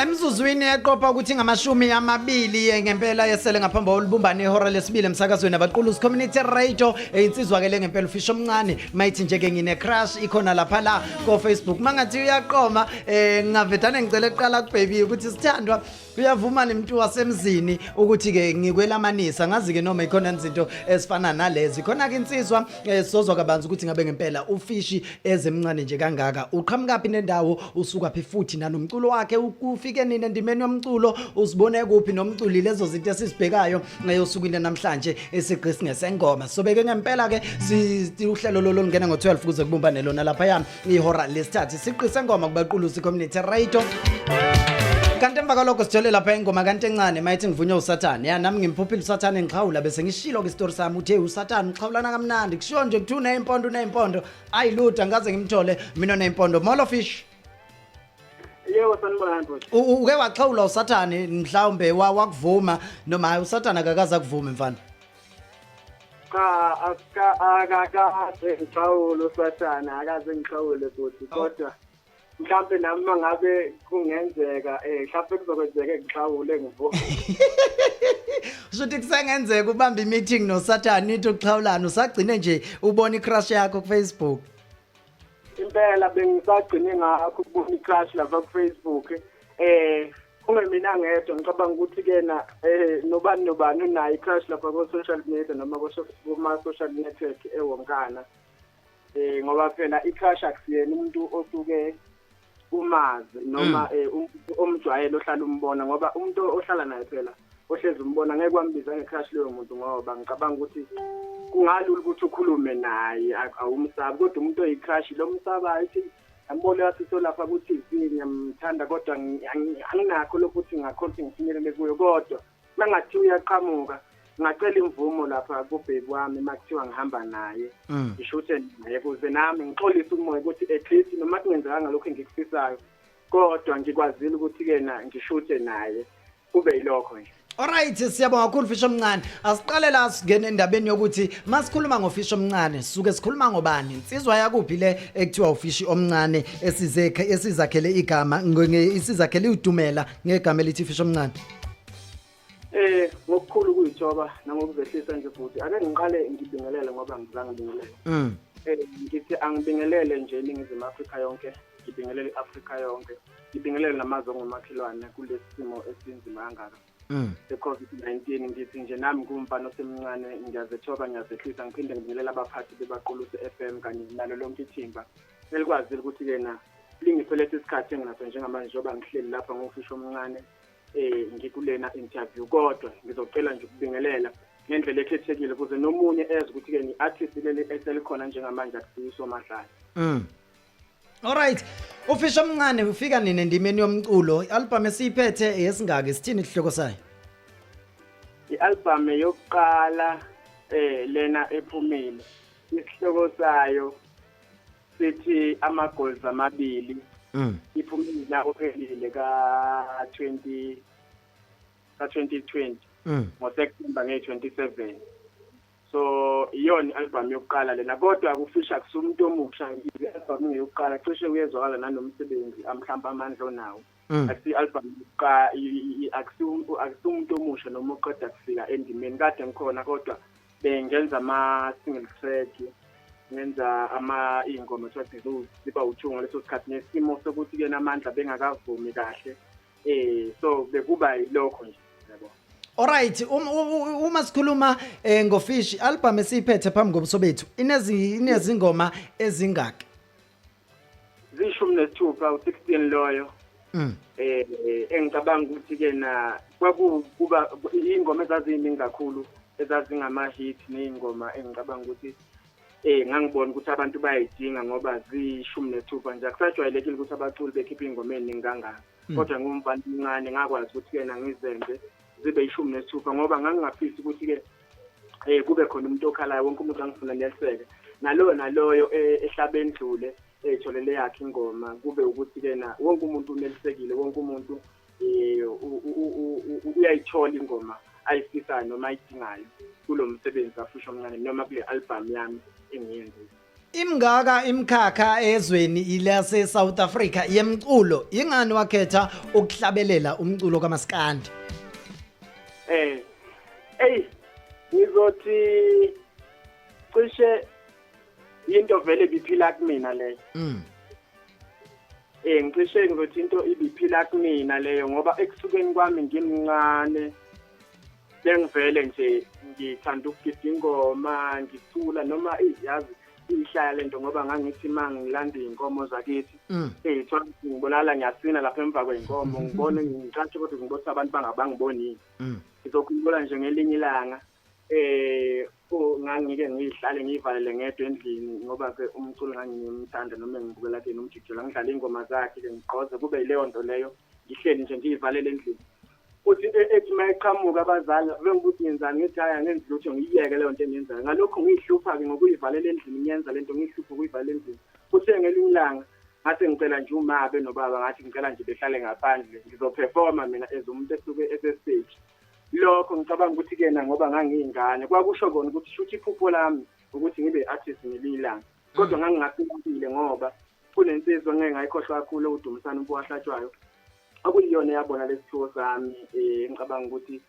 Emzuzwini eqopha ukuthi ngama-20 ngempela yesele ngaphambi kolubumbane ihora lesibili emsakazweni Abaqulusi Community Radio. Insizwa ke le ngempela, ufisha omncane, mayithi nje ke ngine crush ikhona lapha la ko Facebook. Mangathi uyaqoma, ngingavedane ngicela eqala ku baby ukuthi sithandwa, uyavuma nemuntu wasemzini ukuthi ke ngikwelamanisa, ngazi ke noma ikhona izinto ezifana nalezi khona ke. Insizwa, sizozwa kabanzi ukuthi ngabe ngempela ufishi ezemncane nje kangaka uqhamuka phi nendawo, usuka phi, futhi nanomculo wakhe ufike nini endimeni yomculo, usibone kuphi nomculi, lezo zinto esizibhekayo osukwini namhlanje esigqisi ngesengoma. Sobeke ngempela ke uhlelo lolo lungena ngo-12 kuze kubumbane lona lapha ihora lesithathu, siqise ngoma kuBaqulusi Community Radio. Kanti emva kwalokho sithole lapha ingoma kanti encane mayithi ngivunywe uSathane. Ya, nami ngimphuphile uSathane ngixhawula, bese ngishilo ke isitori sami, uthe uSathane uxhawulana kamnandi, kushiwo nje kuthiwa uneyimpondo, uneyimpondo, ayiluda ngaze ngimthole mina oneyimpondo. Molo, Fish. Yebo, sanibonani, bhuti. Uke waxhawula uSathane mhlawumbe, wakuvuma noma hayi, uSathane akakaze akuvume, mfana? Cha, akakaze ngixhawule uSathane, akaze ngixhawule, bhuti, kodwa mhlampe nami mangabe kungenzeka, mhlampe kuzokwenzeka ngixhawule, ngivume. Ushuthi kusengenzeka ubambe i-meeting noSathane, nithi ukuxhawulana, usagcine nje ubona i-crush yakho ku-Facebook? Impela, bengisagcine ngakho ukubona i-crush lapha ku-Facebook. Kungemina ngedwa, ngicabanga ukuthi kena nobani nobani unayo i-crush lapha ko-social media noma kuma-social network ewonkana. Ngoba phela i-crush akusiyena umuntu osuke umazi noma umuntu omjwayele ohlala umbona, ngoba umuntu ohlala naye phela, ohlezi umbona, ngeke wambiza nge-crush leyo muntu, ngoba ngicabanga ukuthi kungalula ukuthi ukhulume naye, awumsabi. Kodwa umuntu oyi-crush lo msabayo, ithi yambona yasiso lapha ku-TV, ngiyamthanda, kodwa anginakho lokhu ukuthi ngingakhona ukuthi ngifinyelele kuyo. Kodwa mangathiwa uyaqhamuka, ngingacela imvumo lapha kubhebi wami, makuthiwa ngihamba naye, ngishuthe naye, kuze nami ngixolise umoya ukuthi at least noma kungenzekanga lokhu engikufisayo, kodwa ngikwazile ukuthi-ke na ngishuthe naye, kube yilokho nje. Alright, siyabonga kakhulu, Fisho omncane. Asiqale la singene endabeni yokuthi masikhuluma ngoFisho omncane, sisuke sikhuluma ngobani? Insizwa yakuphi le ekuthiwa uFishi omncane, esize esizakhele igama, isizakhele udumela ngegama elithi Fisho omncane? Ngokukhulu ukuyithoba nangokuzehlisa nje, futhi ake ngiqale ngibingelele, ngoba ngizange ngibingelele. Ngithi angibingelele nje iNingizimu Afrika yonke, ngibingelele iAfrika yonke, ngibingelele namazwe ongomakhelwane kulesi simo esinzima kangaka se-COVID-19. Ngithi nje nami ngumfana osemncane, ngiyazethoba, ngiyazehlisa, ngiphinde ngibingelele abaphathi beBaqulusi FM kanye nalo lonke ithimba elikwazile ukuthi-ke na lingiphe lesi sikhathi enginaso njengamanje, njengoba ngihleli lapha ngofisho omncane ngikulena interview. Kodwa ngizocela nje ukubingelela ngendlela ekhethekile ukuze nomunye eze ukuthi-ke ni-artist leli eselikhona njengamanje, akusiyiso mahlala. Alright. Ufisha omncane ufika nini endimeni yomculo? I-album esiyiphethe yesingaki, sithini isihloko sayo? I-album yokuqala lena ephumile, isihloko sayo sithi Ama Goals Amabili. Iphumile la ophelile ka 20 ka 2020 ngoSeptember nge-27. So iyona i-album yokuqala lena, kodwa kufisha kusumuntu omusha, i-album ngeyokuqala, cishe kuyezwakala nanomsebenzi mhlawumbe amandla onawo. Akusi-album yokuqala, akusiwumuntu omusha noma oqeda kufika endimeni, kade ngikhona, kodwa bengenza ama-single track, ngenza ama iy'ngoma kuthiwa ziba u-two ngaleso sikhathi, nesimo sokuthi-ke namandla bengakavumi kahle, so bekuba yilokho nje, yabo. Alright, uma sikhuluma ngoFish, album esiyiphethe phambi kobuso bethu inezingoma ezingaki? Ziyishumi nesithupha, u-16 loyo. Engicabanga ukuthi ke na kwakuba ingoma ezaziyiningi kakhulu, ezazingama-hit, ney'ngoma engicabanga ukuthi ngangibona ukuthi abantu bayayidinga, ngoba ziyishumi nesithupha nje, akusajwayelekile ukuthi abaculi bekhiphe iy'ngoma ey'ningi kangaka. Kodwa ngumfana omncane, ngakwazi ukuthi-ke na ngizenze zibe 16, ngoba ngangingafisi ukuthi-ke kube khona umuntu okhalayo. Wonke umuntu angifuna neliseke, naloyo naloyo ehlabe endlule eyitholele yakhe ingoma, kube ukuthi-ke na wonke umuntu unelisekile, wonke umuntu uyayithola ingoma ayifisayo noma ayidingayo kulo msebenzi kaFisho omncane noma kule album yami engiyenzile. Imngaka imkhakha ezweni ilase South Africa yemculo, ingani wakhetha ukuhlabelela umculo kaMaskandi? Ey, ngizothi cishe into vele ibiphila kumina leyo. Ngicishe ngizothi into ibiphila kumina leyo ngoba ekusukeni kwami ngimncane bengivele nje ngithanda ukugida ingoma, ngicula noma iyazi ihlaya lento, ngoba ngangithi mangilanda iy'nkomo zakithi thola ukuthi ngibonakala ngiyasina lapha emva kwey'nkomo, ngibone ngicatshe kodwa ngibona abantu bangabangiboni. Ngizokhumbula nje ngelinye ilanga ngangike ngiyihlale ngiyivalele ngedwa endlini, ngoba ke umculo ngangimthanda noma ngibukela kuyena umjijelo, ngidlala iy'ngoma zakhe ke ngigqoze kube yileyo nto leyo, ngihleli nje ngiyivalele endlini. Futhi ethi uma eqhamuka abazali bengibuthi ngenzani, ngithi hhayi angenzi lutho, ngiyiyeke leyo nto engiyenzayo. Ngalokhu ngiyihlupha-ke ngokuyivalela endlini, ngiyenza lento ngiyihlupha ukuyivalela endlini. Kuthe ngelinye ilanga ngase ngicela nje uma benobaba, ngathi ngicela nje behlale ngaphandle, ngizoperforma mina as umuntu esuke esestage. Lokho ngicabanga ukuthi kena ngoba ngangiyingane kwakusho kona ukuthi shuthi iphupho lami ukuthi ngibe artist ngelinye ilanga, kodwa ngangingafikile ngoba kunensizwa ngeke ngayikhohlwa kakhulu, uDumisani Mpuwahlatshwayo, okuyiyona eyabona lesiphiwo sami. Ngicabanga ukuthi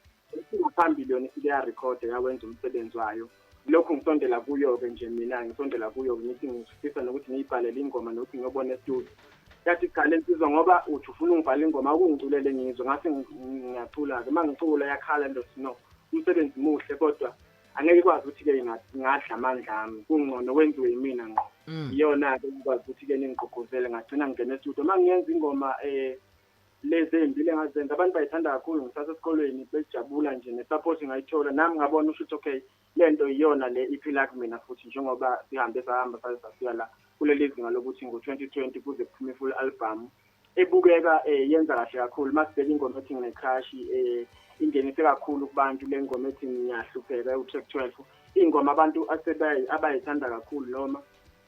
ngaphambili yona isike yarekhoda yakwenza umsebenzi wayo. Lokhu ngisondela kuyo-ke nje mina, ngisondela kuyo ngithi ngifisa nokuthi ngiyibhalele ingoma nokuthi ngiyobona estudio. Yathi cha le nsizwa, ngoba uthi ufuna ungibhala ingoma, akungiculele ngizwe. Ngase ngiyacula-ke, uma ngicula yakhala ndothi no, umsebenzi muhle kodwa angeke ikwazi ukuthi-ke ngadla amandla ami, kungcono kwenziwe yimina ngqo. Iyona-ke ikwazi ukuthi-ke ningigqugquzele, ngagcina ngingena estudio. Uma ngiyenza ingoma lezi ey'mbili engazenza abantu bayithanda kakhulu, ngisasesikolweni bejabula nje, ne-support ngayithola nami, ngabona ukuthi okay, lento iyona le iphila kumina futhi, njengoba sihambe sahamba saze safika la kuleli zinga lokuthi ngo-2020 kuze kuphume i-full album ebukeka yenza kahle kakhulu. Masibheka ingoma ethi ngine-crush, ingenise kakhulu kubantu. Le ngoma ethi ngiyahlupheka, u-track 12, iy'ngoma abantu abayithanda kakhulu, noma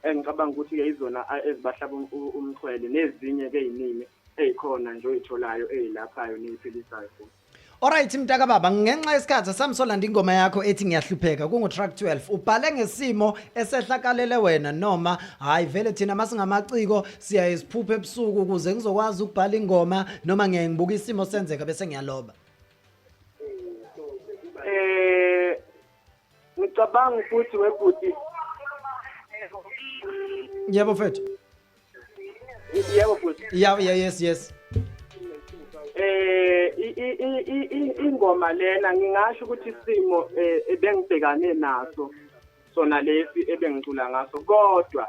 engicabanga ukuthi-ke izona ezibahlaba umxhwele, nezinye-ke ey'ningi ey'khona nje oy'tholayo ey'laphayo ney'philisayo futhi. Alright mntaka baba, ngenxa yesikhathi samsolanda ingoma yakho ethi ngiyahlupheka kungu track 12. Ubhale ngesimo esehlakalele wena noma hayi vele thina masingamaciko siyaye siphuphe ebusuku ukuze ngizokwazi ukubhala ingoma, noma ngiyaye ngibuka isimo senzeka bese ngiyaloba? Ngicabanga ukuthi webhuti. Yebo mfethu. Yebo bhuti. Yeah, yes. Ingoma lena ngingasho ukuthi isimo ebengibhekane naso sona lesi ebengicula ngaso, kodwa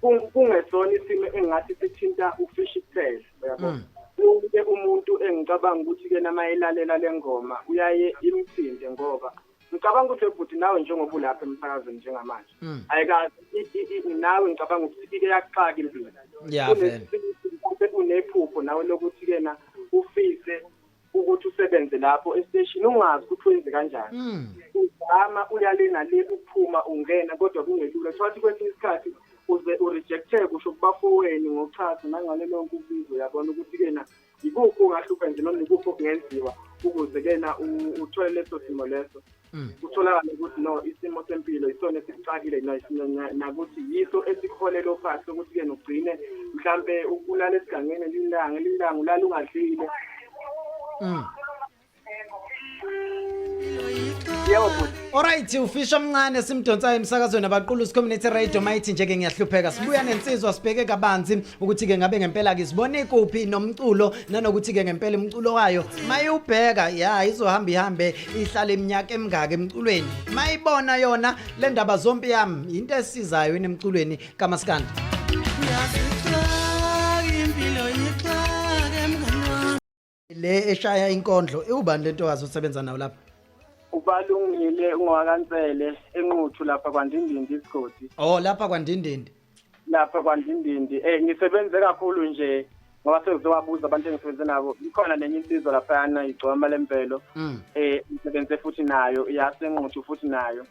kungesona isimo engathi sithinta ufish kuphela, uyabo. Wonke umuntu engicabanga ukuthi ke nama elalela lengoma uyaye imthinte, ngoba ngicabanga ukuthi ebhuti nawe njengoba ulapha emsakazweni njengamanje, ayikazi nawe ngicabanga ukuthi ike yakuxaka impilo. Yeah vele. Unephupho nawe lokuthi kena ufise ukuthi usebenze lapho estation, ungazi ukuthi wenze kanjani, uzama uyale nale uphuma ungena kodwa kungelula. Thola kwesinye isikhathi uze urejecte kusho kubafowenu ngochazo nangale lonke ubizo, uyabona ukuthi kena ikuphi ungahlupha nje noma ikuphi okungenziwa ukuze kena uthole leso simo leso. Kutholakala ukuthi no, isimo sempilo isona esikuxakile nakuthi yiso esikuholela ophathi ukuthi ke ugcine mhlambe ukulala esigangeni lilanga lilanga, ulala ungadlile. Yebo bhuti. Alright, ufisha omncane simdonsayo emsakazweni abaqulu Community Radio mayithi nje ke ngiyahlupheka. Sibuya nensizwa sibheke kabanzi ukuthi ke ngabe ngempela ke sibone kuphi nomculo, nanokuthi ke ngempela umculo wayo mayubheka ya izohamba ihambe ihlale iminyaka emingaka emculweni. Mayibona yona le ndaba zompi yami into esizayo enemculweni kaMaskandi. Le eshaya inkondlo iwubani lentokazi osebenza nayo lapha? Ubalungile ungowakaNsele eNquthu lapha kwaNdindindi isigodi. Oh, lapha kwaNdindindi. Lapha kwaNdindindi. Ngisebenze kakhulu nje ngoba sekuzowabuza abantu engisebenze nabo. Ikhona nenye insizwa laphayana igcwama lemvelo. Ngisebenze futhi nayo yaseNquthu futhi nayo.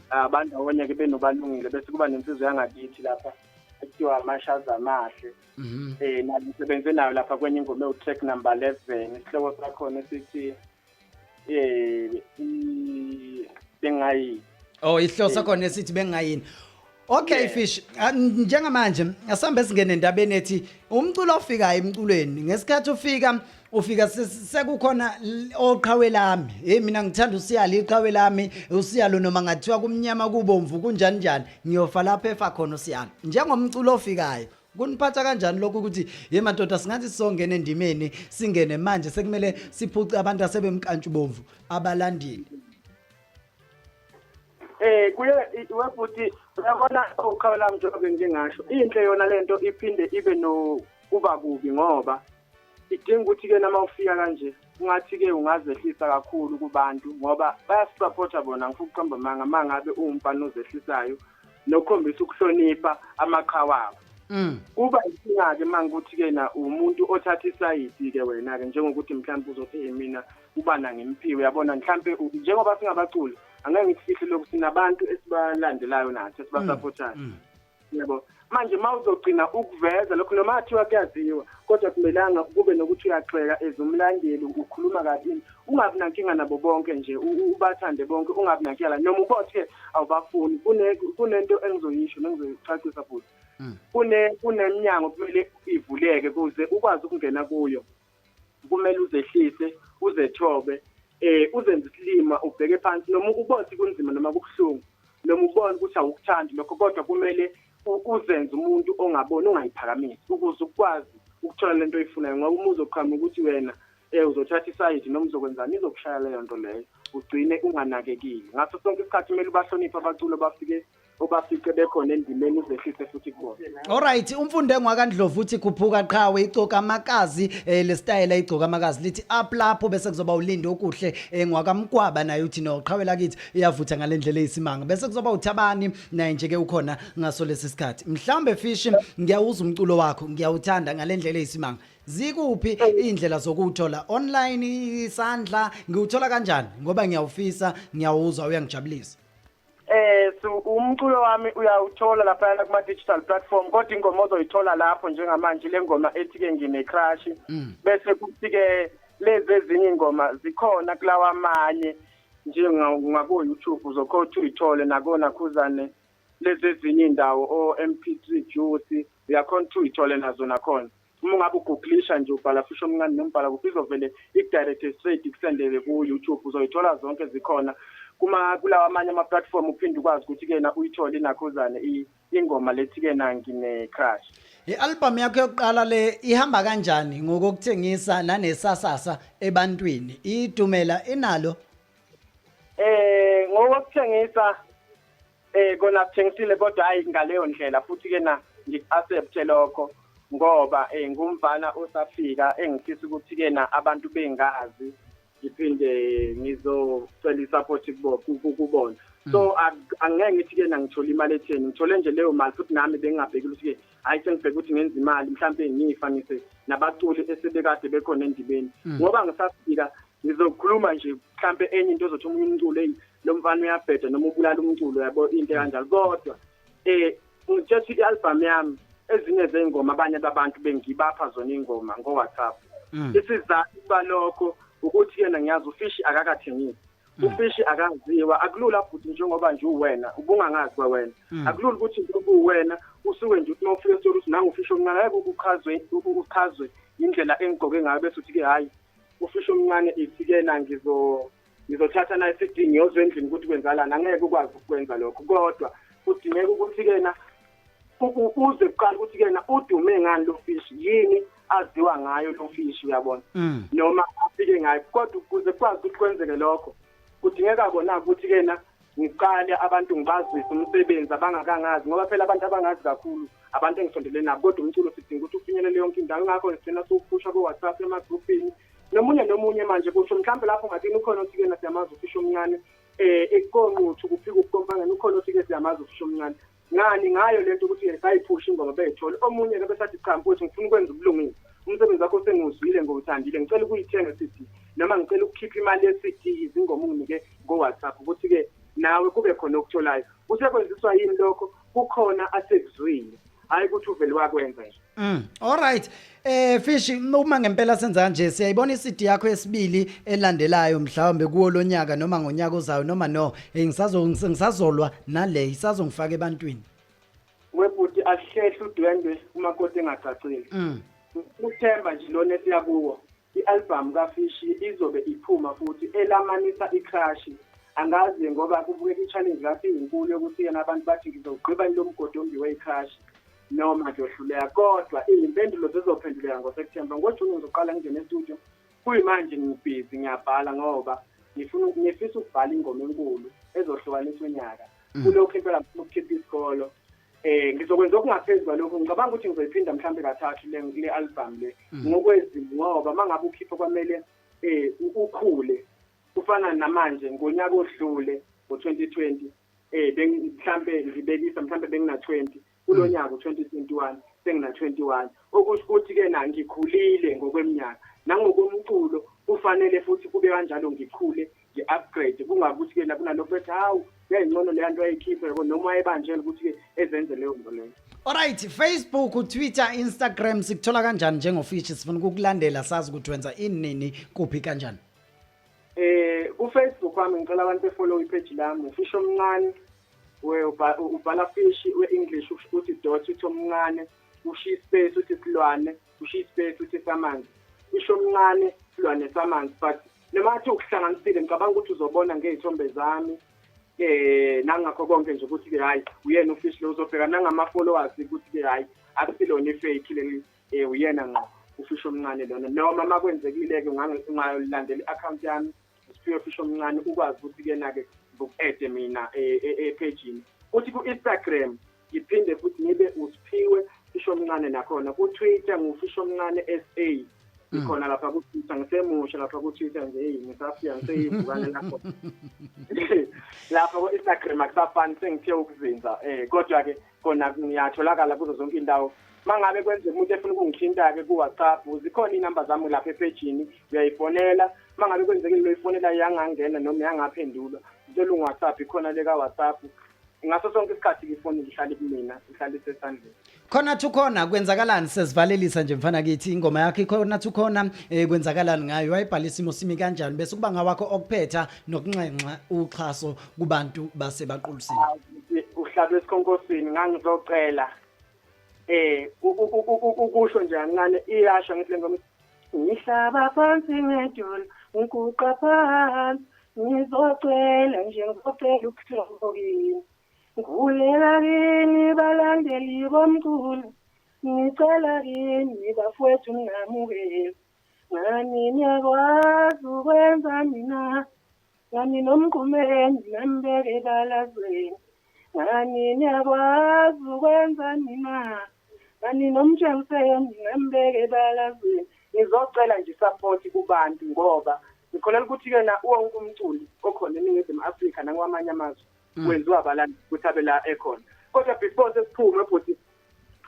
Abandawonye ke benobalungile, bese kuba nensizwa yangakithi lapha ekuthiwa amashaza amahle. Nayo ngisebenze nayo lapha kwenye ingoma ewu-track number 11, isihloko sakhona esithi bengayini. Oh, isihloko sakhona esithi bengayini. Okay. Yeah. Fish, njengamanje asambe singene endabeni ethi umculo ofikayo emculweni ngesikhathi ufika ufika sekukhona oqhawe lami. Hey, mina ngithanda usiyalo, iqhawe lami usiyalo, noma ngathiwa kumnyama kubomvu kunjani njani, ngiyofa lapha efa khona usiyalo. Njengomculo ofikayo kuniphatha kanjani lokhu ukuthi ye madoda, singathi sizongena endimeni, singene manje sekumele siphuce abantu asebemkantshubomvu abalandeli? Kuye webhuti, uyabona, uqhawe lami, njengoba ngingasho, inhle yona lento, iphinde ibe no kuba kubi ngoba idinga ukuthi ke nama ufika kanje ungathi ke ungazehlisa kakhulu kubantu ngoba bayasupporta bona. Ngifuna ukuqamba amanga mangabe uwumfana ozehlisayo nokhombisa ukuhlonipha amaqhawe abo, kuba inkinga-ke uma ngikuthi-ke na umuntu othatha isayidi-ke wena-ke, njengokuthi mhlawumbe uzothi, "Eh, mina ubana ngimphiwe," yabona, mhlawumbe njengoba singabaculi, angeke ngikufihle lokhu, sinabantu esibalandelayo nathi esibasupportayo, yabo. Manje uma uzogcina ukuveza lokho, noma athiwa kuyaziwa, kodwa kumelanga kube nokuthi uyaxheka as umlandeli, ukhuluma kabi. Ungabi nankinga nabo bonke nje, ubathande bonke, ungabi nankinga noma ubothi awubafuni. Kunento engizoyisho nengizoyicacisa futhi. Kuneminyango kumele ivuleke kuze ukwazi ukungena kuyo. Kumele uzehlise, uzethobe, uzenze isilima, ubheke phansi, noma ubothi kunzima noma kubuhlungu noma ubone ukuthi awukuthandi lokho, kodwa kumele uzenze umuntu ongaboni, ungayiphakamisi, ukuze ukwazi ukuthola lento oyifunayo, ngoba uma uzoqhamuka ukuthi wena uzothatha isayidi noma uzokwenzani, izokushaya leyo nto leyo, ugcine unganakekile. Ngaso sonke isikhathi kumele ubahloniphe abaculi obafike obafice bekhona endimeni, uzehlise futhi kubona. Alright, umfundo engwakaNdlovu uthi khuphuka qhawe, igcoka amakazi, le style igcoka amakazi lithi up lapho, bese kuzoba ulindo okuhle ngwakamgwaba naye uthi no, qhawe lakithi iyavutha ngalendlela eyisimanga, bese kuzoba uthabani naye nje ke ukhona ngaso lesi sikhathi. Mhlawumbe Fish, ngiyawuza umculo wakho, ngiyawuthanda ngalendlela eyisimanga. Zikuphi indlela zokuwuthola online? Isandla ngiwuthola kanjani? Ngoba ngiyawufisa, ngiyawuzwa, uyangijabulisa. So umculo wami uyawuthola lapha kuma digital platform, kodwa ingoma ozoyithola lapho njengamanje le ngoma ethi ke ngine crush, bese kuthi ke lezi ezinye ingoma zikhona kulawa amanye njengako YouTube, uzokhona uyithole nakona khuzane lezi ezinye indawo o MP3 Juice, uyakhona ukuthi uyithole nazo nakhona. Uma ungabe ugooglisha nje, ubhala Fish omncane nombhala kuphi, izovele ikudirect straight ikusendele ku YouTube, uzoyithola zonke zikhona kuma kulawa amanye ama platform. Uphinde ukwazi ukuthi ke na uyithole inakhuzane ingoma lethi ke na ngine crush. I-album yakho yokuqala le ihamba kanjani ngokuthengisa nanesasasa ebantwini? Idumela inalo? Ngokuthengisa, kona kuthengisile, kodwa hayi ngaleyo ndlela futhi ke na ngiku-accept lokho ngoba ngumfana osafika engifisa ukuthi ke na abantu bengazi, ngiphinde ngizocela isupport kubo kubona. So angeke ngithi ke na ngithola imali etheni, ngithole nje leyo mali futhi nami bengingabhekile ukuthi ke hayi, sengibheka ukuthi ngenza imali, mhlambe ngiyifanise nabaculi esebekade bekhona endimeni, ngoba ngisafika. Ngizokhuluma nje mhlambe enye into ozothi omunye umculo, "Hey, lo mfana uyabheda," noma ubulala umculo, yabo, into kanjalo. Kodwa ngithethe i-album yami, ezinye zey'ngoma abanye babantu bengibapha zona iy'ngoma ngo-WhatsApp. Isizathu salokho ukuthi yena ngiyazi ufishi akakathengisi, ufishi akaziwa. Akulula futhi, njengoba nje uwena ubungangazi kwawena, akulula ukuthi njengoba uwena usuke nje uthi uma ufika esitolo uthi, "Nangu ufishi omncane," ngeke uchazwe indlela engigqoke ngayo bese uthi-ke, "Hhayi, ufishi omncane ithi-ke na ngizothatha na i-CD ngiyozwa endlini ukuthi kwenzalani." Angeke ukwazi ukukwenza lokho, kodwa kudingeka ukuthi-ke na uze kuqala ukuthi-ke na udume ngani lo fish, yini aziwa ngayo lo fish, uyabona, noma afike ngayo. Kodwa ukuze kukwazi ukuthi kwenzeke lokho, kudingeka kona ukuthi-ke na ngiqale abantu ngibazise umsebenzi abangakangazi, ngoba phela abantu abangazi kakhulu abantu engisondelene nabo, kodwa umculo sidinga ukuthi ufinyelele yonke indawo. Ingakho sigcina siwuphusha ku-WhatsApp, emagrupini, nomunye nomunye. Manje kusho mhlawumbe lapho ngakini ukhona othi-ke na siyamazi ufishi omncane, ekonquthu kuphika ukukompangeni ukhona othi-ke siyamazi ufishi omncane ngani ngayo lento ukuthi sayiphusha ingoma beyithole. Omunye-ke besathi, "Cha mfowethu, ngifuna ukwenza ubulungiswa, umsebenzi wakho sengiwuzwile, ngiwuthandile, ngicela ukuyithenga CD noma ngicela ukukhipha imali ye-CD, izingoma unginike ngo-WhatsApp," ukuthi-ke nawe kube khona okutholayo. Kusekwenziswa yini lokho? Kukhona asekuzwile, hhayi ukuthi uvele wakwenza nje. Alright. Fish, uma ngempela senza kanje, siyayibona iCD yakho yesibili elandelayo mhlawumbe kuwo lonyaka noma ngonyaka ozayo, noma no, ngisazolwa nale isazongifaka ebantwini? Webhuti, asihlehle udwendwe umakoti engacacile. Uthemba nje lona esiya kuwo, i-album kaFish izobe iphuma futhi elamanisa i-crush. Angazi ngoba kubukeka i-challenge lapho iyinkulu yokuthi yena abantu bathi ngizowugqiba lo mgodi ombiwe i-crush noma ngiyohluleka, kodwa iy'mpendulo zizophenduleka ngoSeptember. NgoJuni ngizoqala ngingene e-studio. Kuyimanje ngibhizi ngiyabhala ngoba ngifisa ukubhala ingoma enkulu ezohlukanisa unyaka. Kulokhu impela ngifuna ukukhipha isikolo. Ngizokwenza okungaphezu kwalokho. Ngicabanga ukuthi ngizoyiphinda mhlambe kathathu le album le ngokwezimo, ngoba mangabe ukhipha kwamele ukhule. Kufana namanje ngonyaka odlule ngo-2020 mhlambe ngibekisa mhlambe bengina 20, kulo nyaka u-2021 sengina 21, okusho ukuthi ke na ngikhulile ngokweminyaka nangokomculo. Kufanele futhi kube kanjalo, ngikhule, ngi-upgrade, kungabi ukuthi ke kunalokho bethi hawu yayingcono leya nto ayikhiphe yabo, noma wayebanjela ukuthi-ke ezenze leyo nto leyo. Alright, Facebook, Twitter, Instagram sikuthola kanjani njengoFish? Sifuna ukukulandela, sazi ukuthi wenza ini, nini, kuphi, kanjani. Ku Facebook wami ngicela abantu befollow ipage lami, uFish omncane. We ubhala fish we-English, uthi dot, uthi omncane, ushiya space, uthi silwane, ushiya space, uthi samanzi. Fish omncane silwane samanzi. But noma athi ukuhlanganisile, ngicabanga ukuthi uzobona ngey'thombe zami nangakho konke nje ukuthi ke hayi, uyena uFish lo. Uzobheka nangama followers ukuthi ke hayi, akusilona ifake leli, uyena ngqo uFish omncane lona. Noma makwenzekile ke ungalandela i-account yami, uSiphiwe Fish omncane, ukwazi ukuthi ke na ke ngiku-add mina e-page-ini. Kuthi ku-Instagram ngiphinde futhi ngibe uSiphiwe Fish omncane, nakhona ku-Twitter nguFish omncane SA. Ngikhona lapha ku-Twitter, ngisemusha lapha ku-Twitter nje, hey, ngisafika, ngiseyivukane lapho. Lapha ku-Instagram akusafani, sengithe ukuzinza, kodwa ke kona ngiyatholakala kuzo zonke indawo. Mangabe kwenzeka umuntu efuna ukungithinta-ke ku-WhatsApp, zikhona iy'namba zami lapha epejini, uyayifonela. Mangabe kwenzekile loyifonela yangangena noma yangaphendulwa, ngicela ungu-WhatsApp, ikhona le ka-WhatsApp. Ngaso sonke isikhathi ifoni ngihlale kumina, ihlale isesandleni. Khona thu khona kwenzakalani? Sesivalelisa nje mfana kithi, ingoma yakho ikhona thu khona, kwenzakalani ngayo? Wayibhala, isimo simi kanjani? Bese kuba ngawakho okuphetha nokunxenxa uxhaso kubantu basebaqulusini. Uhlabe esikhonkosini. Ngangizocela ukusho nje kancane, iyasho ngithi le ngoma: ngihlaba phansi ngedolo, ngiguqa phansi, ngizocela nje, ngizocela ubuhlobo kini, ngikhuleka kini balandeli bomculo, ngicela kini bafowethu ningamukeli ngani, niyakwazi ukwenza mina ngani nomgqumeni nambeke ebalazweni, ngani niyakwazi ukwenza nina ngani nomtshengiseni nambeke ebalazweni. Ngizocela nje support kubantu ngoba ngikholelwa ukuthi-ke na wonke umculi okhona eNingizimu Afrika nakwamanye amazwe wenziwa abalandeli ukuthi abe la ekhona. Kodwa before sesiphume futhi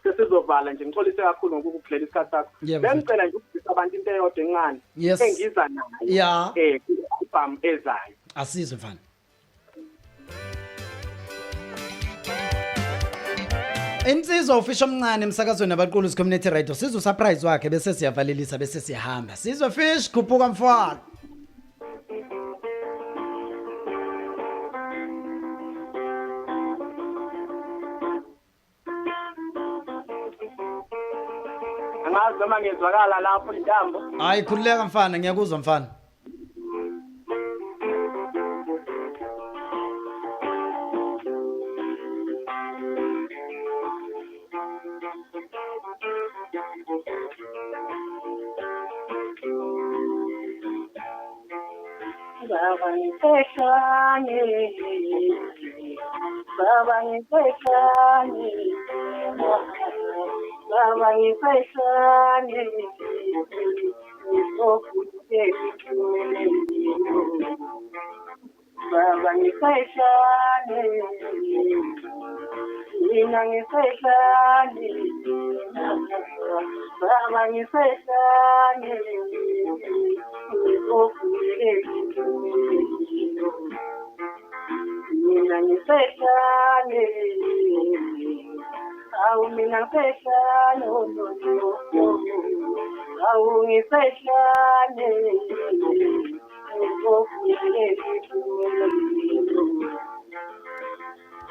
sesizovala nje, ngixolise kakhulu ngokukudlela isikhathi sakho. Bengicela nje ukuzisa abantu into eyodwa encane engiza nayo ku-album ezayo. Asizwe mfana. Insizwa uFish omncane emsakazweni abaqulu Community Radio. Sizwe surprise wakhe bese siyavalelisa, bese siyahamba. Sizwe Fish, khuphuka mfana. Angazi noma ngizwakala lapho intambo. Hayi, khululeka mfana, ngiyakuzwa mfana. Baba ngisehlane, baba ngisehlane, baba ngisehlane, ngizofuna impumelelo. Baba ngisehlane, mina ngisehlane, baba ngisehlane, ngizofuna impumelelo. Mina ngisehlane, awu mina ngisehlane, oh no no, awu ngisehlane, ngizofuna impumelelo.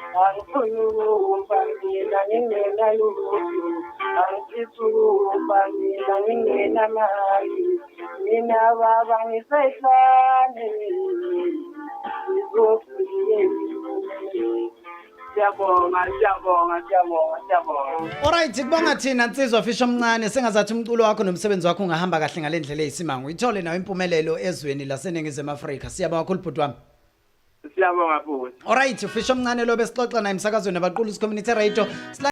Angifuni ukufa mina ngingenalutho, angifisi ukufa mina ngingenamali. Mina baba ngisehlane, ngizofike. Siyabonga, siyabonga, siyabonga, siyabonga. Alright, kubonga thina nsizwa Fisho omncane, sengazathi umculo wakho nomsebenzi wakho ungahamba kahle ngalendlela eyisimanga. Uyithole nawe impumelelo ezweni laseNingizimu Afrika. Siyabonga kakhulu bhuti wami. Siyabonga futhi. Alright, Fisho omncane lo besixoxa naye emsakazweni abaQulusi Community Radio.